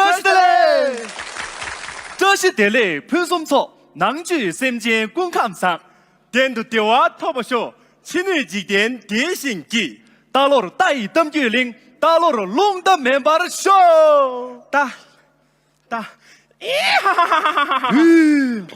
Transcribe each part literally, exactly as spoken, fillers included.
བཀྲ་ཤིས་བདེ་ལེགས། བཀྲ་ཤིས་བདེ་ལེགས་ཕུན་སུམ་ཚོགས། ནང་བཅུད་སེམས་ཅན་སྐུ་ཁམས་བཟང་། གཏན་དུ་བདེ་བ་ཐོབ་པར་ཤོག། ཕྱི་སྣོད་འཇིག་རྟེན་བདེ་ཞིང་སྐྱིད། རྟ་ལོར་རྟ་ཡི་གཏམ་རྒྱུད་གླེང་། རྟ་ལོར་རླུང་རྟ་མེ་འབར་ཤོག། ད། ད། ཨི་ཧ་ཧ་ཧ་ཧ།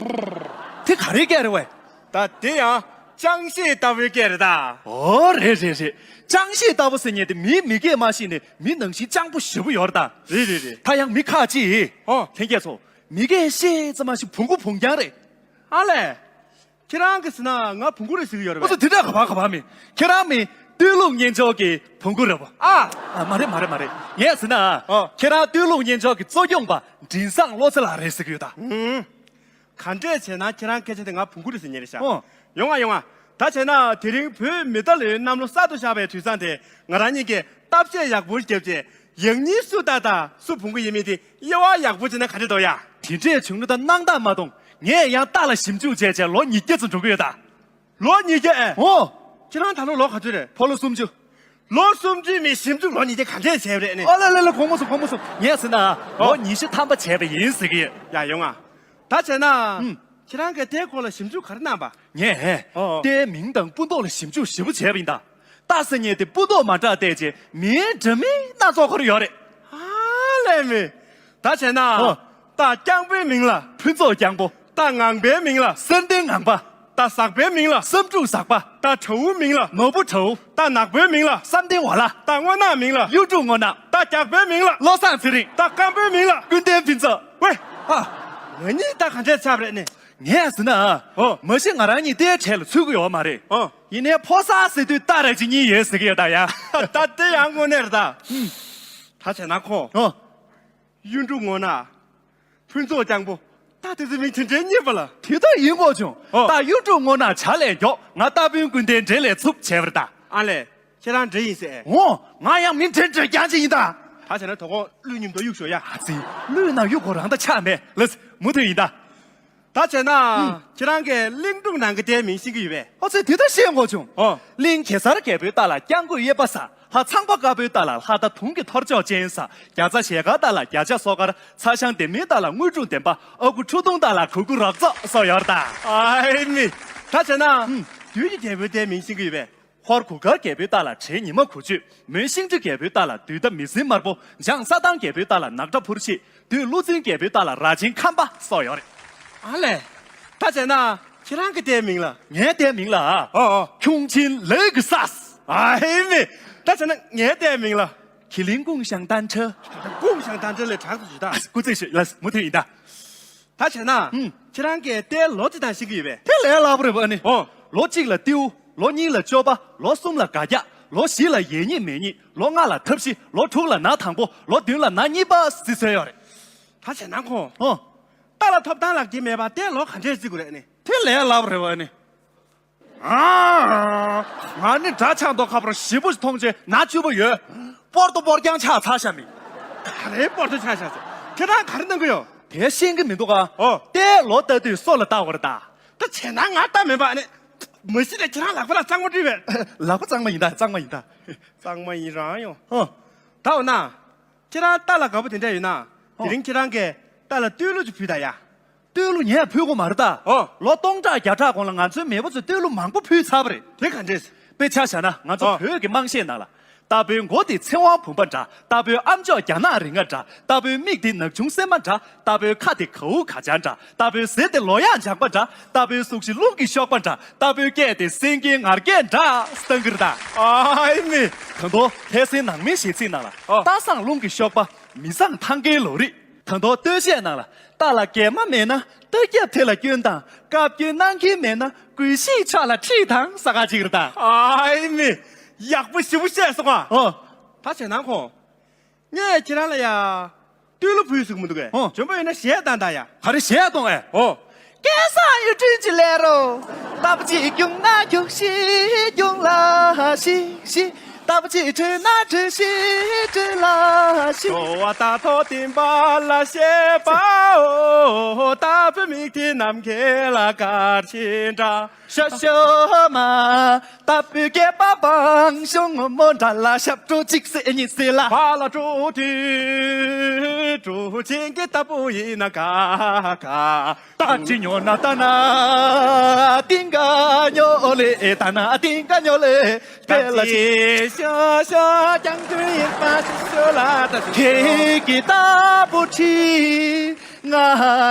དེ་ག་རེའི་སྐད་རེད་བས། ད་དེ་ཡང་ཅང་ཤེས་ལྟ་བུའི་སྐད་རེད་ད། ཨོ་རེད་རེད་རེད། ཅང་ཤེས་ལྟ་བུ་ཟེར་མཁན་དེ་མིའི་མི་སྐད་མ་ཤེས་ནས་མི་ནང་བཞིན་སྤྱང་པོ་ཞེ་པོ་ཡོད་རེད་ད། རེད་རེད་རེད། ད་ཡང་མི་ཁ་ཅིག་ཨོ། ལྷན་རྒྱས་ཚོ། མི་སྐད་ཤེས་ཙམ་མ་ཤེས་བོང་གུ་བོང་རྐྱང་རེད། ཨ་ལས། ཁྱེད་རང་གིས་ཟེར་ན་ང་བོང་གུ་རེད་ཟེར་གྱི་ཡོད་རེད་ཨོ་ཙི་པས། དེ་འདྲ་ག་པར་ག་པར་མིན། ཁྱེད་རང་མིན་སྟོད་ལུང་གཉེན་ལྕོག་གི་བོང་གུ་རེད་པ། ཨ། ཨ་མ་རེད་མ་རེད་མ་རེད། ངས་ཟེར་ན། ཨོ། ཁྱེད་རང་སྟོད་ལུང་གཉེན་ལྕོག་གི་གཙོ་སྐྱོང་པ་མགྲིན་བཟང་བློ་ཚེ་ལགས་རེད་ཟེར་གྱི་ཡོད་ད། ཧུམ། ག་འདྲས་བྱས་ན་ཁྱེད་རང་སྐད་ཆ་དེ་ང་བོང་གུ་རེད་ཟེར་མཁན་རེད་ཤག་ཨོ། ཡོང་ང་ཡོང་ང་། ད་བྱས་ན་དེ་རིང་བོད་མི་ད་ལོའི་གནམ་ལོ་གསར་དུ་ཤར་བའི་དུས་བཟང་དེ་ང་རང་གཉིས་ཀྱིས་བརྟག་དཔྱད་ཡག་པོ་བརྒྱབ་རྗེས་ཡང་སྙིང་སུ་ད་ད་སུ་བོང་གུ་ཡིན་མིན་དེ་དབྱེ་བ་ཡག་པོ་བྱས་ན་ག་འདྲས་འདུག་ཡ། དེ་འདྲས་བྱུང་ན་ད་སྣང་དག་མ་གཏོང་། ངས་ཡང་རྟ་ལ་ཞིབ་འཇུག་བྱས་བྱས་ལོ་ཉིས་བརྒྱ་ཙམ་འགྲོ་གི་ཡོད་ད། ལོ་ཉིས་བརྒྱ་ཨེ། ཨོ། ཁྱེད་རང་ད་ལོ་ལོ་ག་ཚོད་རེད། ཕོ་ལོ་སུམ་ཅུ། ལོ་སུམ་ཅུའི་མི་ཞིབ་འཇུག་ལོ་ཉིས་བརྒྱ་ག་འདྲས་བྱས་པ་རེད་ནི། ཨོ་ལ་ལ་ལ་དགོངས་པ་ཚོ་དགོངས་པ་ཚོ། ངས་ཟེར་ན་ཨོ། ལོ་ཉི་ཤུ་ཐམ་པ་བྱས་པ་ཡིན་ཟེར་གི་ཡོད། ཡ་ཡོང་ང་། ད་བྱས་ན། ཨུམ། ཁྱེད་རང་གིས་དེའི་སྐོར་ལ་ཞིབ་འཇུག་ག་རེ་གནང་པ། ངས་ཨོ། རྟའི་མིང་དང་སྤུ་མདོག་ལ་ཞིབ་འཇུག་ཞིབ་པོ་བྱས་པ་ཡིན་ད། རྟ་ཟེར་མཁན་དེ་སྤུ་མདོག་མ་འདྲ་བལྟས་རྗེས་མིང་འདྲ་མིན་སྣ་ཚོགས་ཁོ་ར་ཡོད་རེད། ཨ་ལས་མི། ད་བྱས་ན། ཨོ། རྟ་རྐྱང་པའི་མིང་ལ། ཕུན་ཚོགས་རྐྱང་པོ། རྟ་ངང་པའི་མིང་ལ། གསེར་ལྡན་ངང་པ། རྟ་ཟག་པའི་མིང་ལ། བསམ་འགྲུབ་ཟག་པ། རྟ་དྲ་བོའི་མིང་ལ། ནོར་བུ་དྲ་བོ། རྟ་ནག་པོའི་མིང་ལ། བསམ་གཏན་ཝ་ལ། རྟ་སྔོ་ནག་མིང་ལ། གཡུ་འབྲུག་སྔོ་ནག་རྟ་རྒྱགས་པའི་མིང་ལ། བློ་བཟང་ཚེ་རིང་། རྟ་སྐམ་པོའི་མིང་ལ། ཀུན་ལྡན་ཕུན་ཚོགས། ཝེ། ཨ། ང་གཉིས་ད་ག་འདྲས་ཆགས་པ་རེད་ནི། ངས་ཟེར་ན། ཨོ། མ་གཞི་ང་རང་གཉིས་རྟའི་གྲས་ལ་ཚུད་ཀྱི་ཡོད་མ་རེད། ཨོ། ཡིན་ནའི་ཕོ་གསར་ཟེར་དུས་རྟ་ར་གཅིག་གཉིས་ཡོད་ཟེར་གྱི་ཡོད་ད་ཡ། ད་དེ་ཡང་དངོས་གནས་རེད་ད། ད་བྱས་ན་ཁོ། ཨོ། གཡུ་འབྲུག་སྔོ་ནག་ཕུན་ཚོགས་རྐྱང་པོ། ད་དེ་ཚོའི་མིང་དེ་འདྲའི་རྙེད་པ་ལ། དེ་ལྟར་ཡིན་དགོས་བྱུང་། ཨོ། ད་གཡུ་འབྲུག་སྔོ་ནག་བྱ་ལས་མགྱོགས། ང་རྟ་དཔོན་ཀུན་ལྡན་འདྲེ་ལས་འཚུབ་བྱས་པ་རེད་ད། ཨ་ལས། ཁྱེད་རང་འདྲེ་ཡིན་ཟེར། འོ། ང་ཡང་མི་འདྲེ་འདྲེ་རྐྱང་ཅིག་ཡིན་ད། ད་བྱས་ན་དོ་དགོང་གླུད་མཉམ་དུ་གཡུག་ཞོག་ཡ། ཨ་ཙི། གླུད་ནང་གཡུག་དགོས་རང་ད་ཆགས་མེད་ལ། མུ་མཐུད་ཡིན་ད། ད་བྱས་ན། ཨུམ། ཁྱེད་རང་གིས་གླིང་སྒྲུང་ནང་གི་རྟའི་མིང་ཤེས་ཀྱི་ཡོད་པས། ཨོ་ཙི་དེ་ད་ཤེས་དགོས་བྱུང་། ཨོ། གླིང་གེ་སར་རྒྱལ་པོའི་རྟ་ལ་རྐྱང་རྒོད་གཡས་པ་ཟ། ལྷ་ཚངས་པ་དཀར་པོའི་རྟ་ལ་ལྷ་རྟ་དུང་གི་ཐོར་ཅོག་ཅན་ཟ། རྒྱ་ཚ་ཞལ་དཀར་རྟ་ལ་རྒྱ་ལྕགས་སོ་དཀར། ཚ་ཞང་ལྡེམ་མིའི་རྟ་ལ་དངོས་གྲུབ་ལྡན་པ། ཨ་ཁུ་ཁྲོ་ཐུང་རྟ་ལ་གུ་གུ་རོག་ཙོག་སོགས་ཡོད་རེད་ད། ཨའི་མི། ད་བྱས་ན། ཨུམ། བདུད་ཀྱི་རྒྱལ་པོའི་རྟའི་མིང་ཤེས་ཀྱི་ཡོད་པས། ཧོར་གུར་དཀར་རྒྱལ་པོའི་རྟ་ལ་བྲན་ཉི་མ་གུ་ཆུད། མོན་ཤིང་འབྲི་རྒྱལ་པོའི་རྟ་ལ་བདུད་མདའ་མི་ཟིན་དམར་པོ། འཇང་ས་ཐང་རྒྱལ་པོའི་རྟ་ལ་ནག་ཁྲ་འཕུར་ཤེས། བདུད་ཀླུ་བཙན་རྒྱལ་པོའི་རྟ་ལ་ར་ཆེན་ཁམས་པ་སོགས་ཡོད་རེད། ཨ་ལས། ད་བྱས་ན་ཁྱེད་རང་གི་རྟའི་མིང་ལ། ངའི་རྟའི་མིང་ལ། ཨོ་ཨོ། ཁྱུང་ཆེན་ལག་གི་སྲས། ཨ་ཧེ་མི། ད་བྱས་ན་ངའི་རྟའི་མིང་ལ། གི་ལིང་ཀུང་ཤང་ཏན་ཁྲ། ཀུང་ཤང་ཏན་ཁྲ་ལས་དྲག་ཏུ་ཞུ་ད། སྐུ་ཚེ་ཞུ་ལ་མུ་མཐུད་ཡིན་ད། ད་བྱས་ན། ཧུམ། ཁྱེད་རང་གིས་རྟའི་ལོ་ཚིགས་དང་ཤེས་ཀྱི་ཡོད་པས། དེ་ལས་སླ་པོ་རེད་པ་ཨ་ནི། ཨོ། ལོ་གཅིག་ལ་ཏེའུ། ལོ་གཉིས་ལ་ཅོ་པ། ལོ་གསུམ་ལ་སྒ་རྒྱག་ལོ་བཞི་ལ་ཡས་གཉིས་མས་གཉིས། ལོ་ལྔ་ལ་ཐབས་བཞི། ལོ་དྲུག་ལ་ན་དང་པོ། ལོ་བདུན་ལ་ན་གཉིས་པ་ཟེར་སྲོལ་ཡོད་རེད། ད་བྱས་ན་ཁོ། ཨོ། རྟ་ལ་ཐོབ་ཐང་ལག་ཁྱེར་མེད་པར་རྟའི་ལོ་ག་འདྲས་བརྩི་དགོས་རེད་ཨ་ནི། དེ་ལས་སླ་པོ་རེད་པ་ཨ་ནི། ཨ། ང་ནི་དགྲ་ཆགས་མདོག་ཁ་པོར་ཞེ་པོ་ཞིག་མཐོང་རྗེས་ན་བཅུ་པོ་ཡོད། སྤོར་ཏོ་སྤོར་རྐྱང་ཆགས་ཚར་ཤག་མི། ག་རེ་སྤོར་ཏོ་ཆགས་ཤག་ཟེར། ཁྱེད་རང་ག་རེ་གནང་གི་ཡོད། དེ་ཤེས་ཀྱི་མི་འདུག་ག་ཨོ། རྟའི་ལོ་ལྟ་དུས་སོ་ལ་ལྟ་དགོས་རེད་ད། ད་བྱས་ན་ང་ལྟ་མེད་པ་ཨ་ནི། མ་གཞི་ནས་ཁྱེད་རང་ལག་པ་ལ་གཙང་མ་བཀྲུས་པས། ལག་པ་གཙང་མ་ཡིན་ད་གཙང་མ་ཡིན་ད། གཙང་མ་ཡིན་རང་ཡོང་། ཨོ། ད་འོ་ན། ཁྱེད་རང་རྟ་ལ་དགའ་པོ་དེ་འདྲ་ཡོད་ན། ཨོ། དེ་རིང་ཁྱེད་རང་གིས་རྟ་ལ་བསྟོད་གླུ་ཅིག་ཕུལ་ད་ཡ། བསྟོད་གླུ་ངས་ཕུལ་དགོས་མ་རེད་ད། ཨོ། ལོ་སྟོང་ཕྲག་བརྒྱ་ཕྲག་གོང་ལ་ང་ཚོའི་མེས་པོ་ཚོས་བསྟོད་གླུ་མང་པོ་ཕུལ་ཚར་བ་རེད། དེ་ག་འདྲས། དཔེ་ཆ་བཞག་ན་ང་ཚོ་ཨོ། བོད་ཀྱི་དམངས་གཞས་ནང་ལ། རྟ་ཕོའི་མགོ་དེ་ཚེ་དབང་བུམ་པ་འདྲ། རྟ་ཕོའི་རྨིག་དེ་རྒྱ་ནག་རིགས་ལྔ་འདྲ། རྟ་ཕོའི་མིག་དེ་ནག་ཆུང་སྲན་མ་འདྲ། རྟ་ཕོའི་ཁ་དེ་གའུ་ག་ཇ་འདྲ། རྟ་ཕོའི་ཟེར་དེ་ལོ་ཡག་འཇག་པ་འདྲ། རྟ་ཕོའི་སུག་བཞི་རླུང་གི་གཤོག་པ་འདྲ། རྟ་ཕོའི་སྐད་དེ་སེང་གེའི་ངར་སྐད་འདྲ་བཏང་གི་རེད་ད། ཨའི་མི། ད་དུང་ལྷ་སའི་ནང་མའི་གཞས་ཚིག་ནང་ལ། ཨོ། རྟ་བཟང་རླུང་གི་གཤོག་པ། མི་བཟང་ཐང་གའི་ལོ་རིས། ད་དུང་སྟོད་གཞས་ནང་ལ། རྟ་ལ་གད་མ་མེད་ན་རྟ་རྒྱབ་དེ་ལ་སྐྱོན་དང་བཀའ་བཀྱོན་གནང་གི་མེད་ན་གུས་ཤིང་ཕྱག་ལ་ཁྲིད་དང་ས་ག་ཅིག་རེད་ད། ཨའི་མི། ཡག་པོ་ཞེ་པོ་བཤད་སོང་ཨ། ཨོ། ད་བྱས་ན་ཁོ། ངས་ཁྱེད་རང་ལ་ཡ། བསྟོད་གླུ་ཕུལ་ཟིག་མི་འདུག་གས། ཨོ། འཇོན་པོ་ཡོད་ན་གཞས་བཏང་ད་ཡ། ག་རེ་གཞས་གཏོང་ཨེ། ཨོ། སྐལ་བཟང་གཡུ་སྤྲིན་གྱི་ལེ་རོ། རྟ་ཕོ་ཆེ་རྒྱུག་ན་རྒྱུག་ཤིག་རྒྱུག་ལ་ཤིག་ཤིག་རྟ་ཕོ་ཆེ་བྲོས་ན་བྲོས་ཤིག་བྲོས་ལ་ཤིག་ཞོ་བ་རྟ་ཐོག་སྟོན་པ་ལ་གཤེགས་པའོ། རྟ་ཕོའི་མིག་དེ་ནམ་མཁའ་ལ་སྐར་ཆེན་འདྲ། ཤ་ཤོ་མ། རྟ་ཕོའི་སྐེད་པ་བང་ཤོང་མོ་འདྲ་ལ་ཞབས་བྲོ་གཅིག་སེ་གཉིས་སེ་ལ། ཕ་ལ་བྲོ་དུས། གྲུ་ཆེན་གྱི་ལྟ་བུ་ཡིན་ན་ག་ག་ད་ཅི་ཉོ་ན་ད་ན་ཏིང་ག་ཉོ་ལེ་ད་ན་ཏིང་ག་ཉོ་ལེ་པེ་ལ་ཅི་ཤ་ཤ་ཀྱང་དུ་ཡིན་པ་ཤི་ཤོ་ལ་ད་ཁྱེད་ཀྱི་ལྟ་བུ་ཁྲི་ང་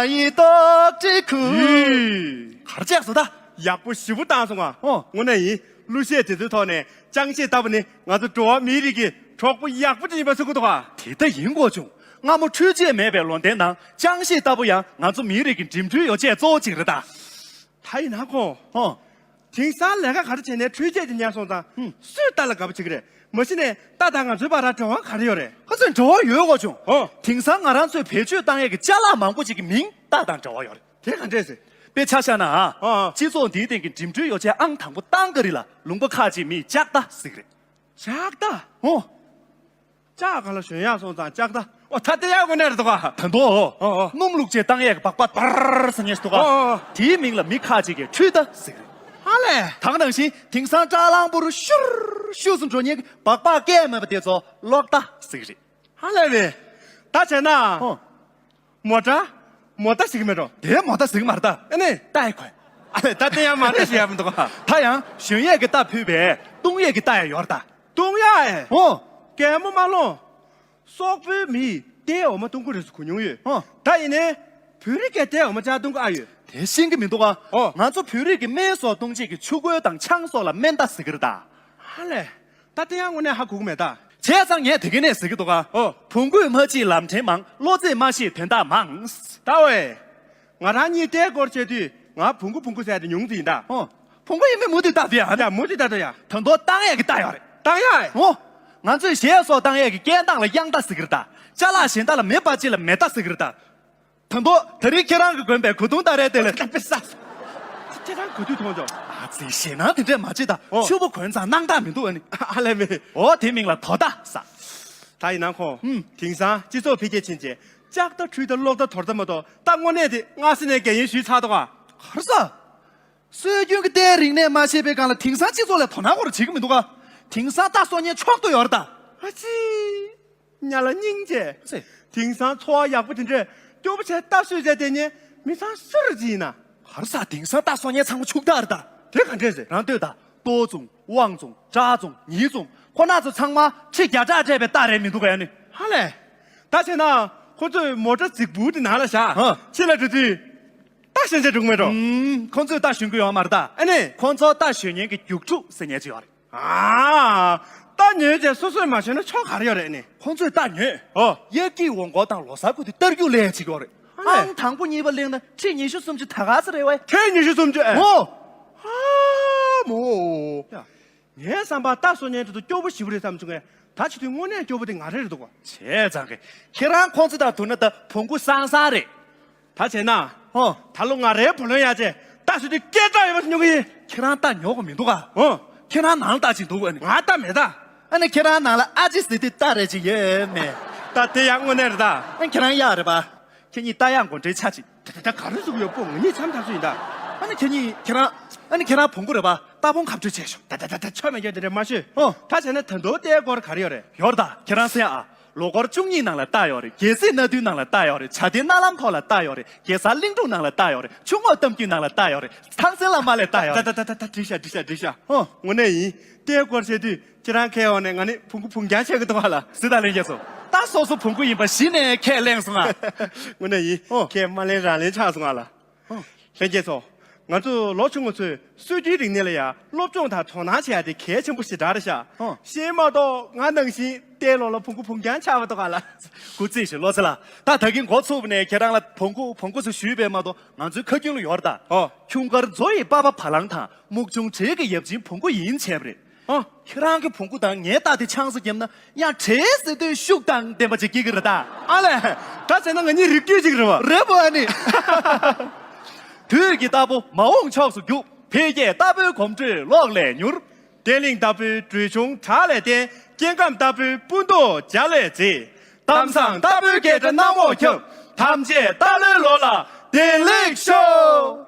ཡི་ཏོག་ཁྲི་ཁུ། གར་ཅག་སོ་ད། ཡག་པོ་ཞེ་པོ་བཏང་སོང་ང་། ཨོ། དངོས་གནས་ཡིན། གླུ་གཞས་དེ་ཚོའི་ཐོག་ནས་ཅང་ཤེས་ལྟ་བུ་ནི་ང་ཚོ་འགྲོ་བ་མིའི་རིགས་ཀྱི་གྲོགས་པོ་ཡག་པོ་ཅིག་ཡིན་པ་གསུང་གི་འདུག་ག་དེ་ལྟ་ཡིན་དགོས་བྱུང་། སྔ་མོ་འཕྲུལ་ཆས་མེད་པའི་ལོ་ཟླའི་ནང་ཅང་ཤེས་ལྟ་བུ་ཡང་ང་ཚོ་མིའི་རིགས་ཀྱི་འགྲིམ་འགྲུལ་ཡོ་ཆས་གཙོ་བོ་གཅིག་རེད་ད། ད་ཡིན་ན་ཁོ། ཨོ། དེང་སང་ལས་ཀ་ག་རེ་བྱས་ནས་འཕྲུལ་ཆས་དེ་ཉར་སོང་ཙང་། ཧུམ། སུས་རྟ་ལ་དགའ་པོ་བྱེད་ཀྱི་རེད། མ་གཞི་ནས་རྟ་དང་ང་ཚོའི་བར་ལ་འབྲེལ་བ་ག་རེ་ཡོད་རེད། ཧ་ཅང་འབྲེལ་བ་ཡོད་དགོས་བྱུང་། ཨོ། དེང་སང་ང་རང་ཚོས་བེད་སྤྱོད་བཏང་ཡས་ཀྱི་ཅ་ལག་མང་པོ་ཅིག་གི་མིང་རྟ་དང་འབྲེལ་བ་ཡོད་རེད། དེ་ག་འདྲས་ཟེར། དཔེ་ཆ་བཞག་ན། ཨ། སྤྱི་ཚོགས་འདིའི་སྟེང་གི་འགྲིམ་འགྲུལ་ཡོ་ཆས་ཨང་དང་པོ་བཏང་གི་རིགས་ལ་ལུང་པ་ཁག་ཅིག་མིས་ལྕགས་རྟ་ཟེར་གི་རེད། ལྕགས་རྟ། ཨོ། ལྕགས་གང་ལ་ཞོན་ཡག་སོང་ཙང་ལྕགས་རྟ། ཨོ་ད་དེ་ཡག་དངོས་གནས་རེད་འདུག་ག་ད་དུང་། ཨོ་ཨོ། སྣུམ་བླུགས་བྱས་བཏང་ཡག་གི་སྦག་སྦག་པར་ཟེར་མཁན་ཞིག་འདུག་ག་ཨོ་ཨོ། དེའི་མིང་ལ་མི་ཁག་ཅིག་གིས་འཕྲུལ་རྟ་ཟེར་གི་རེད། ཧ་ལས། ད་ག་ནང་བཞིན་དེང་སང་སྐྲ་ལང་པོ་རུ་ཤུར་ཤུར་སུ་འགྲོ་མཁན་གྱི་སྦག་སྦག་སྐད་མེད་པ་དེ་ཚོ་གློག་རྟ་ཟེར་གི་རེད། ཧ་ལས་རེད། ད་བྱས་ན། ཨོ། མོ་ཊ། མོ་ཊ་ཟེར་གི་མེད་འགྲོ། དེ་མོ་ཊ་ཟེར་གི་མ་རེད་ད། ཨ་ནི། རྟ་ཡི་ཁོན། ཨ་ནི་ད་དེ་ཡང་མ་རེད་ཞེས་ཡ་མི་འདུག་ག་ད་ཡང་ཞོན་ཡས་ཀྱི་རྟ་ཕུད་པས་བཏུང་ཡས་ཀྱི་རྟ་ཡང་ཡོད་རེད་ད། བཏུང་ཡས་ཨེ། ཨོ། གད་མོ་མ་ལོང་། སོག་པོའི་མིས་རྟའི་འོ་མ་བཏུང་གི་རེད་ཟེར་གོ་མྱོང་ཡོད། ཨོ། ད་ཡིན་ནའི། བོད་རིགས་ཀྱིས་རྟའི་འོ་མ་ཅག་བཏུང་གི་ཨ་ཡོད། དེ་ཤེས་ཀྱི་མི་འདུག་ག་ཨོ། ང་ཚོ་བོད་རིགས་ཀྱི་སྨན་སོགས་བཏུང་བྱེད་ཀྱི་ཆུ་ཁོལ་དང་ཆང་སོགས་ལ་སྨན་རྟ་ཟེར་གི་རེད་ད། ཧ་ལས། ད་དེ་ཡང་དངོས་གནས་ཧ་གོ་གི་མེད་ད། བྱས་ཙང་ངས་དེ་ག་ནས་ཟེར་གི་འདུག་ག་ཨོ། བོང་བུས་མ་བྱས་ལམ་ཕྲན་མང་། བློ་རྩེས་མ་ཤེས་དོན་དག་མང་། ད་ཝེ། ང་རང་གཉིས་རྟའི་སྐོར་བཤད་དུས་ང་བོང་གུ་བོང་གུ་ཟེར་དེ་ཉུང་ཙི་ཡིན་ད། ཨོ། བོང་གུ་ཡིན་མིན་མུ་མཐུད་བཏགས་དེ་ཡ། ཡ་མུ་མཐུད་བཏགས་དོ་ཡ། ད་དུང་བཏང་ཡས་ཀྱི་རྟ་ཡོད་རེད། བཏང་ཡས། ཨོ། ང་ཚོས་གཞས་སོགས་བཏང་ཡས་ཀྱི་སྐད་གདངས་ལ་དབྱངས་རྟ་ཟེར་གི་རེད་ད། ཅ་ལག་གཞན་དག་ལ་མེ་འབར་ཅིག་ལ་མེ་རྟ་ཟེར་གི་རེད་ད། ད་དུང་ད་རིང་ཁྱེད་རང་གིས་གོན་པའི་གོས་ཐུང་སྟ་རེ་དེ་ལ། ད་དཔེ་ས། ཁྱེད་རང་གོས་ཐུང་མཐོང་ཆོག་ཨ་ཙི་ཞེད་སྣང་དེ་འདྲས་མ་བྱེད་ད། ཨོ། ཕྱུ་པ་གོན་ཙང་སྣང་དག་མི་འདུག་ཨ་ནི། ཨ་ལས་མེད། ཨོ་དེ་མིང་ལ་དོ་ད་ཟེར། ད་ཡིན་ན་ཁོང་། ཧུམ། དེང་སང་སྤྱི་ཚོགས་འཕེལ་རྒྱས་ཕྱིན་རྗེས་ལྕགས་རྟ་འཕྲུལ་རྟ་གློག་རྟ་དོར་རྟ་མ་གཏོགས་ད་དངོས་གནས་དེ་སྔ་ས་ནས་རྒན་ཡོལ་ཞུས་ཚར་འདུག་ག་གར་ས། སྲོལ་རྒྱུན་གྱི་རྟའི་རིག་གནས་མ་ཤེས་པའི་སྒང་ལ་དེང་སང་སྤྱི་ཚོགས་ལ་དོ་སྣང་ཁོ་ར་བྱེད་ཀྱི་མི་འདུག་ག་དེང་སང་རྟ་གསོ་མཁན་མཆོག་ཏུ་ཡོད་རེད་ད། ཨ་ཙི། ཉ་ལ་སྙིང་རྗེ། ཙི། དེང་སང་འཚོ་བ་ཡག་པོ་དེ་འདྲས་སྐྱོ་པོ་བྱས་རྟ་གསོས་བྱས་བསྡད་མཁན་མི་ཚང་སུ་རེད་ཅི་ཡིན་ན། གར་ས་དེང་སང་རྟ་གསོ་མཁན་ཚང་མ་ཕྱུག་བདག་རེད་ད། དེ་ག་འདྲས་ཟེར། རང་ལྟོས་ད། ཏོའུ་ཙུང་ཝང་ཙུང་ཀྲ་ཙུང་ཉི་ཙུང་ཁོ་ན་ཚོ་ཚང་མ་ཁྲི་བརྒྱ་ཕྲག་སྤྲད་པའི་རྟ་རེད་མི་འདུག་ག་ཡ་ནི། ཧ་ལས། ད་བྱས་ན་ཁོ་ཚོས་མོ་ཊ་རྫིག་པོ་དེ་ནང་ལ་བཞག་ཧ། ཕྱི་ལ་འགྲོ་དུས། རྟ་ཞོན་བྱས་འགྲོ་གི་མེད་འགྲོ། ཨུམ། ཁོ་ཚོས་རྟ་ཞོན་གི་ཡོད་མ་རེད་ད། ཨ་ནི། ཁོ་ཚོ་རྟ་ཞོན་མཁན་གྱི་རྒྱུགས་ཕྲུག་ཟེར་མཁན་ཅིག་ཡོད་རེད། ཨ། རྟ་ཉོས་བྱས་སོ་སོས་མ་ཞོན་ན་ཆོ་ག་རེ་ཡོད་རེད་ནི། ཁོ་ཚོས་རྟ་ཉོས། ཨོ། དབྱར་སྐྱིད་འོང་འགོ་དང་ལོ་གསར་ཁུ་དུས་རྟ་རྒྱུག་ལས་ཅིག་ཡོད་རེད། ཨ་ལས། ཨང་དང་པོ་གཉིས་པ་གླེང་ན་ཁྲི་ཉི་ཤུ་སུམ་ཅུ་ད་ག་ཚོད་རེད་བས། ཁྲི་ཉི་ཤུ་སུམ་ཅུ་ཨེ། ཨོ། ཨ་མོ། ཡ། ངའི་བསམ་པར་རྟ་གསོ་མཁན་དེ་ཚོ་སྐྱོ་པོ་ཞེ་པོ་རེད་བསམ་བྱུང་ངས། ད་བྱེད་དུས་དངོས་གནས་སྐྱོ་པོ་དེ་ང་རང་རེད་འདུག་ག་བྱས་ཙང་གི་ཁྱེད་རང་ཁོང་ཚོ་དང་བསྡུར་ན་ད་བོང་གུ་སང་སང་རེད། ད་བྱས་ན། ཧོ། ད་ལོ་ང་རའི་བུ་ལོན་ཡར་བཅད་རྟ་གསོ་དུས་སྐད་གྲགས་ཡོད་པ་ཞིག་ཉོ་གི་ཡིན། ཁྱེད་རང་རྟ་ཉོ་གི་མི་འདུག་ག་ཧོ། ཁྱེད་རང་ནང་ལ་རྟ་ཅིག་འདུག་ཨ་ནི། ང་རྟ་མེད་ད། ཨ་ནི་ཁྱེད་རང་ནང་ལ་ཨ་ཅེ་ཟེར་དུས་རྟ་རེ་ཅིག་ཡོད་མེད། ད་དེ་ཡང་དངོས་གནས་རེད་ད། ཨ་ཁྱེད་རང་གཡག་རེད་པ། ཁྱེད་གཉིས་རྟ་གཡག་མགོ་འདྲེན་ཆ་གཅིག་ད་ད་ད་ག་རེ་ཟེར་གི་ཡོད་པོ། ང་གཉིས་འཆམ་ཐག་ཆོད་ཡིན་ད། ཨ་ནི་ཁྱེད་གཉིས་ཁྱེད་རང་། ཨ་ནི་ཁྱེད་རང་བོང་གུ་རེད་པ། རྟ་བོང་ཁ་སྤྲོད་བྱས་ཤོག་ད་ད་ད་ད་ཆོ་མེད་རྒྱུ་དེ་འདྲ་མ་ཤོད། ཨོ། ད་བྱས་ན་ད་དུང་རྟའི་སྐོར་ག་རེ་ཡོད་རེད། ཡོད་རེད་ད། ཁྱེད་རང་གསན་ཨ། ལོ་འཁོར་བཅུ་གཉིས་ནང་ལ་རྟ་ཡོད་རེད། རྒྱལ་སྲིད་སྣ་བདུན་ནང་ལ་རྟ་ཡོད་རེད། བྱ་དེ་སྣ་ལམ་ཐོག་ལ་རྟ་ཡོད་རེད། གེ་སར་གླིང་སྒྲུང་ནང་ལ་རྟ་ཡོད་རེད། ཆུ་ངོགས་གཏམ་རྒྱུད་ནང་ལ་རྟ་ཡོད་རེད། ཐང་སན་བླ་མ་ལ་རྟ་ཡོད་རེད། ད་ད་ད་ད་ད་འགྲིག་ཤག་འགྲིག་ཤག་འགྲིག་ཤག་ཨོ། དངོས་གནས་ཡིན། རྟའི་སྐོར་བཤད་དུས་ཁྱེད་རང་ཁའི་འོག་ནས་ང་ནི་བོང་གུ་བུང་རྒྱང་ཆད་ཀྱི་འདུག་ག་ལ། སི་ད་ལན་རྒྱས་སོ། རྟ་སོ་སོ་བོང་གུ་ཡིན་པ་གཞི་ནས་ཁས་ལེན་སོང་ང་། དངོས་གནས་ཡིན། ཨོ། ཁས་མ་ལེན་རང་ལེན་ཆགས་སོང་ང་ལ། ཨོ། ལྷན་རྒྱས་ཚོ། ང་ཚོ་ལོ་ཆུང་ངུ་ཚོས་སྲོལ་རྒྱུན་རིག་གནས་ལ་ཡང་སློབ་སྦྱོང་དང་དོ་སྣང་བྱེད་ཡ་དེ་གལ་ཆེན་པོ་ཞེ་དྲག་རེད་ཤག་ཨོ། ཤེས་མ་གཏོགས་ང་ནང་བཞིན་རྟའི་ལོགས་ལ་བོང་གུ་བུང་རྒྱང་ཆགས་པ་འདུག་ག་ལ། སྐུ་རྩེད་ཞིག་བློ་ཚེ་ལགས། ད་ད་གིན་འགོ་ཚུགས་པ་ནས་ཁྱེད་རང་ལ་བོང་གུ་བོང་གུ་ཟེར་ཞུས་པས་མ་གཏོགས་ང་ཚོའི་ཁ་རྒྱུན་ལ་ཡོད་རེད་ད། ཨོ། ཁྱུང་དཀར་མཛོ་ཡི་པགས་པ་བ་ལང་དང་སྨུག་ཆུང་དྲེལ་གྱི་ཡབ་ཆེན་བོང་གུ་ཡིན་བྱས་པ་རེད། ཨ། ཁྱེད་རང་གི་བོང་གུ་དང་ངའི་རྟ་དེ་ཆང་ས་བརྒྱབ་ན་ཡང་དྲེལ་ཟེར་དུས་ཤུགས་དང་ལྡན་པ་ཅིག་སྐྱེ་གི་རེད་ད། ཨ་ལས། ད་བྱས་ན་ང་གཉིས་རིགས་རྒྱུད་ཅིག་རེད་བ། རེད་པོ་ཨ་ནི། དུས་ཀྱི་རྟ་ཕོ་མ་འོངས་ཕྱོགས་སུ་རྒྱུག་འཕེལ་རྒྱས་རྟ་ཕོའི་གོམ་བགྲོད་གློག་ལས་མྱུར། བརྟན་བརླིང་རྟ་ཕོའི་འབྲུ་ཆུང་བྲག་ལས་བརྟན། སྐྱེ་ཁམས་རྟ་ཕོའི་སྤུ་མདོག་འཇའ་ལས་མཛེས། གཏམ་བཟང་རྟ་ཕོའི་སྐད་སྒྲ་གནམ་འོག་ཁྱབ། ཐམས་ཅད་རྟ་ལོའི་ལོ་ལ་བདེ་ལེགས་ཤོག